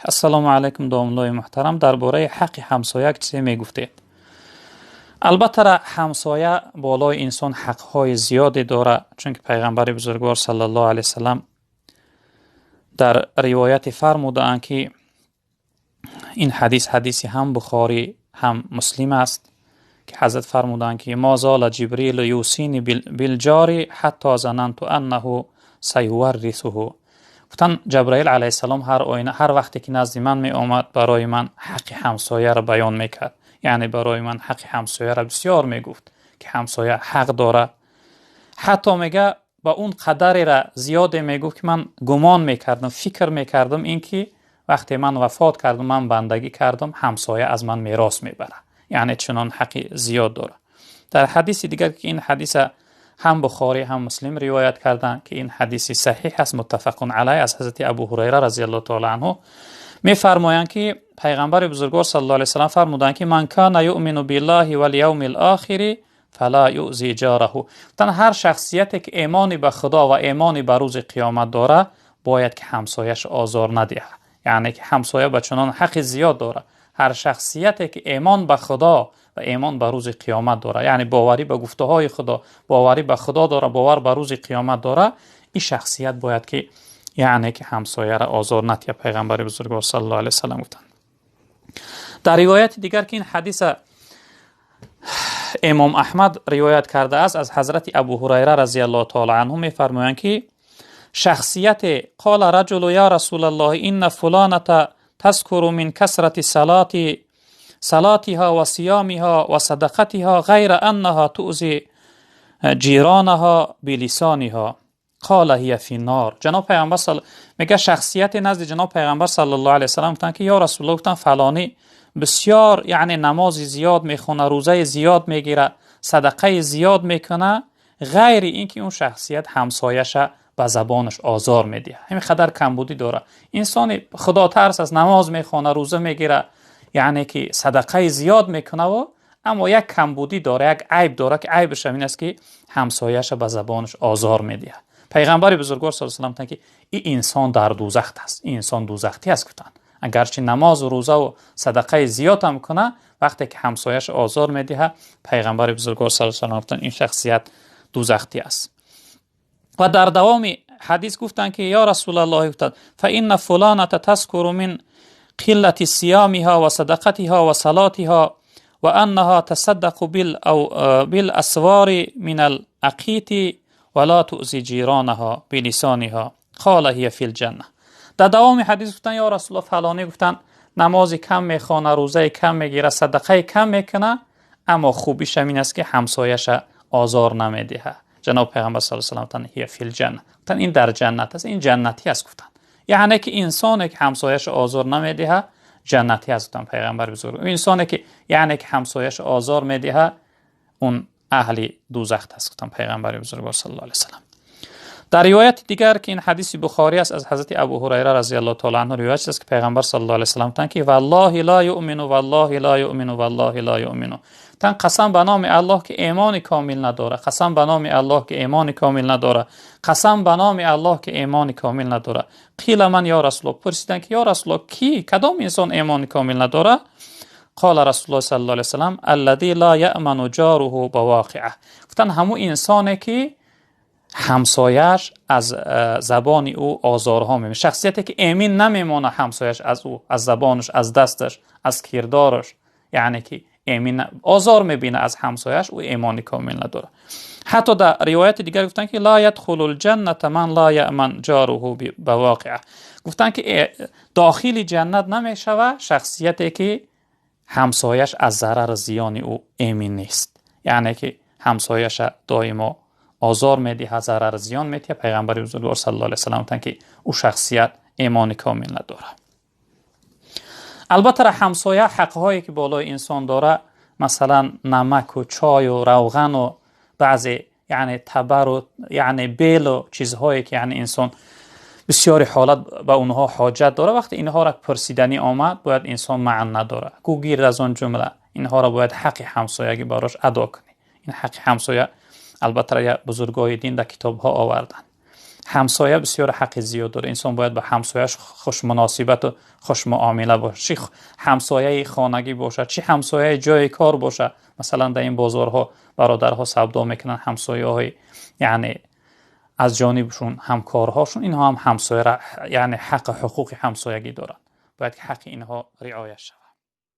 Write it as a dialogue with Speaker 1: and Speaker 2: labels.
Speaker 1: Ассалому алайкум, домуллои муҳтарам, дар бораи ҳаққи ҳамсоя чизе мегуфтед. Албатта, ҳамсоя болои инсон ҳақҳои зиёде дорад, чунки пайғамбари бузургвор саллаллоҳу алайҳи васаллам дар ривояте фармудаанд, ки ин ҳадис ҳадиси ҳам Бухорӣ, ҳам Муслим аст, ки ҳазрат фармуданд, ки ма зола Ҷибрилу юсини билҷори ҳатто зананту аннаҳу саюваррисуҳу. Гуфтанд, Ҷабраил алайҳиссалом ҳар оина, ҳар вақте ки назди ман меомад, барои ман ҳаққи ҳамсояро баён мекард. Яъне барои ман ҳаққи ҳамсояро бисёр мегуфт, ки ҳамсоя ҳақ дорад. Ҳатто мега, ба он қадареро зиёде мегуфт, ки ман гумон мекардам, фикр мекардам, ин ки вақте ман вафот кардам, ман бандагӣ кардам, ҳамсоя аз ман мерос мебарад. Яъне чунон ҳаққи зиёд дорад. Дар ҳадиси дигар, ки ин ҳадиса ҳам Бухорӣ, ҳам Муслим ривоят карданд, ки ин ҳадиси саҳиҳ аст, муттафақун алайҳ, аз ҳазрати Абу Ҳурайра разияллоҳу таъала анҳу мефармоянд, ки пайғамбари бузургвор саллаллоҳу алайҳи васаллам фармуданд, ки ман кана юъмину биллаҳи вал явмил охири фала юъзи ҷораҳу. Гуфтанд, ҳар шахсияте ки эмони ба Худо ва эмони ба рӯзи қиёмат дорад, бояд ки ҳамсояш озор надиҳад. Яъне ки ҳамсоя ба чунон ҳаққи зиёд дорад. Ҳар шахсияте ки эмон ба Худо ва эмон ба рӯзи қиёмат дорад, яъне боварӣ ба гуфтаҳои Худо, боварӣ ба Худо дорад, бовар ба рӯзи қиёмат дорад, ин шахсият бояд ки яъне ки ҳамсояро озор надиҳад, пайғамбари бузургвор саллаллоҳу алайҳи васаллам гуфтанд. Дар ривояти дигар, ки ин ҳадиса имом Аҳмад ривоят кардааст, аз ҳазрати Абу Ҳурайра разияллоҳу таъала анҳу мефармоянд, ки шахсияте қола раҷулу я расулаллоҳ инна фуланата тазкуру мин касрати салатиҳа ва сиямиҳа ва садақатиҳа ғайра аннаҳа туъзи ҷиронаҳа билисониҳа қола ҳия фи нор. Ҷаноб пайғамбар мега, шахсияте назди ҷаноб пайғамбар саллаллоҳу алайҳи васаллам гуфтанд, ки ё расулуллоҳ, гуфтанд, фалонӣ бисёр, яъне намози зиёд мехона, рӯзаи зиёд мегирад, садақаи зиёд мекунад, ғайри ин ки он шахсият ҳамсояша ба забонаш озор медиҳад. Ҳамин қадар камбудӣ дорад. Инсони худотарс аст, намоз мехона, рӯза мегирад, яъне ки садақаи зиёд мекунаву, аммо як камбудӣ дорад, як айб дорад, ки айбаш ҳамин аст, ки ҳамсояша ба забонаш озор медиҳад. Пайғамбари бузургвор саллаллоҳу алайҳи васаллам гуфтанд, ки ин инсон дар дӯзахт аст, ин инсон дӯзахтӣ аст. Гуфтанд, агарчи намозу рӯзаву садақаи зиёд ҳам кунад, вақте ки ҳамсояш озор медиҳад, пайғамбари бузургвор саллаллоҳу алайҳи васаллам гуфтанд, ин шахсият дӯзахтӣ аст. Ва дар давоми ҳадис гуфтанд, ки ё расулаллоҳ, гуфтанд, фа инна фуланата тазкуру мин қиллати сиямиҳа ва садақатиҳа ва салотиҳа ва аннаҳа тасаддақу бил асвори мин алақити ва ла туъзи ҷиронаҳа билисониҳа қола ҳия фил ҷанна. Дар давоми ҳадис гуфтанд, ё расулаллоҳ, фалонӣ, гуфтанд, намози кам мехона, рӯзаи кам мегирад, садақаи кам мекунад, аммо хубиш ҳамин аст, ки ҳамсояша озор намедиҳад. Ҷаноб пайғамбар саллаллоҳу алайҳи васаллам гуфтанд, ҳия фил ҷанна, гуфтанд, ин дар ҷаннат аст, ин ҷаннатӣ аст. Гуфтанд, яъне ки инсоне ки ҳамсояша озор намедиҳад, ҷаннатӣ аст, гуфтанд пайғамбари бузург. Инсоне ки яъне ки ҳамсояша озор медиҳад, он аҳли дӯзахт аст, гуфтанд пайғамбари бузургвор саллаллоҳу алайҳи васаллам. Дар ривояти дигар, ки ин ҳадиси Бухорӣ аст, аз ҳазрати Абу Ҳурайра разияллоҳу таъала анҳу ривоят шудааст, ки пайғамбар саллаллоҳу алайҳи васаллам гуфтанд, ки валлоҳи ла юъмину, валлоҳи ла юъмину, валлоҳи ла юъмину. Гуфтанд, қасам ба номи Аллоҳ, ки эмони комил надорад, қасам ба номи Аллоҳ, ки эмони комил надорад, қасам ба номи Аллоҳ, ки эмони комил надорад. Қила ман ё расулуллоҳ, пурсиданд, ки ё расулуллоҳ, ки, кадом инсон эмони комил надорад? Қола расулуллоҳ саллаллоҳу алайҳи васаллам аллади ла яъману ҷоруҳу бавоқиаҳ. Гуфтанд, ҳамун инсоне ки ҳамсояш аз забони ӯ озорҳо мебинад, шахсияте ки эмин намемонад ҳамсояш аз ӯ, аз забонаш, аз дасташ, аз кирдораш, яъне ки эмин озор мебинад аз ҳамсояш, ӯ эмони комил надорад. Ҳатто дар ривояти дигар гуфтанд, ки ла ядхулу лҷанната ман ла яъман ҷоруҳу бавоқиаҳ. Гуфтанд, ки дохили ҷаннат намешавад шахсияте ки ҳамсояш аз зарару зиёни ӯ эмин нест, яъне ки ҳамсояша доимо озор медиҳад, зарару зиён медиҳад. Пайғамбари бузургвор саллаллоҳу алайҳи васаллам гуфтанд, ки ӯ шахсият эмони комил надорад. Албатта, ҳамсоя ҳақҳое ки болои инсон дорад, масалан намаку чою равғану баъзе, яъне табару, яъне белу чизҳое ки, яъне инсон бисёри ҳолат ба онҳо ҳоҷат дорад, вақте инҳоро пурсиданӣ омад, бояд инсон маън надорад. Гугирд, аз он ҷумла инҳоро бояд ҳаққи ҳамсоягӣ барош адо кунӣ. Ин ҳаққи ҳамсоя, албатта, бузургои дин дар китобҳо оварданд. Ҳамсоя бисёр ҳаққи зиёд дорад. Инсон бояд ба ҳамсояаш хушмуносибату хушмуомила бошад, чӣ ҳамсояи хонагӣ бошад, чӣ ҳамсояи ҷои кор бошад. Масалан, дар ин бозорҳо бародарҳо савдо мекунанд, ҳамсояҳои, яъне аз ҷонибшон ҳамкорҳошон, инҳо ҳам ҳамсояра, яъне ҳаққи ҳуқуқи ҳамсоягӣ доранд. Бояд ки ҳаққи инҳо риоя шавад.